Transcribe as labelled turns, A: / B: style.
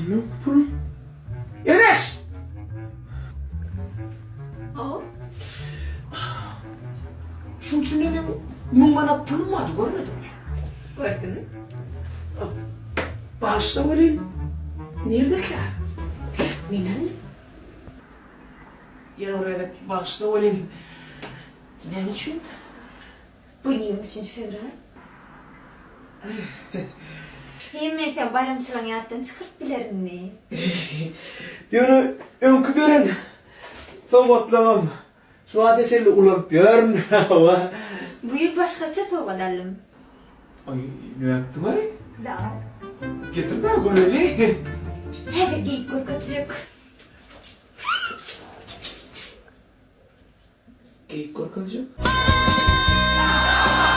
A: Müň pul. Eneş!
B: Hawa.
A: Şuň içinde meň müň manat pulum bardy, görmediňmi?
B: Gördüm.
A: Bagyşla welin, nirdekä?
B: Men aldym.
A: Ýene bir gezek bagyşla welin, näme üçin?
B: Bu gün 23-nji fewral. Hem men seň baýramçylygyňy ýatdan çykaryp bilerinmi?
A: Ýöne öňki beren sowgatlaňam şu wagta çenli ulanyp ýörün, hawa.
B: Bu ýyl başgaça sowgat aldym.
A: Aý, nätdiň-aý?
B: Zat.
A: Getir-dä, göreli.
B: Häzir geýip görkezjek.
A: Geýip görkezjek.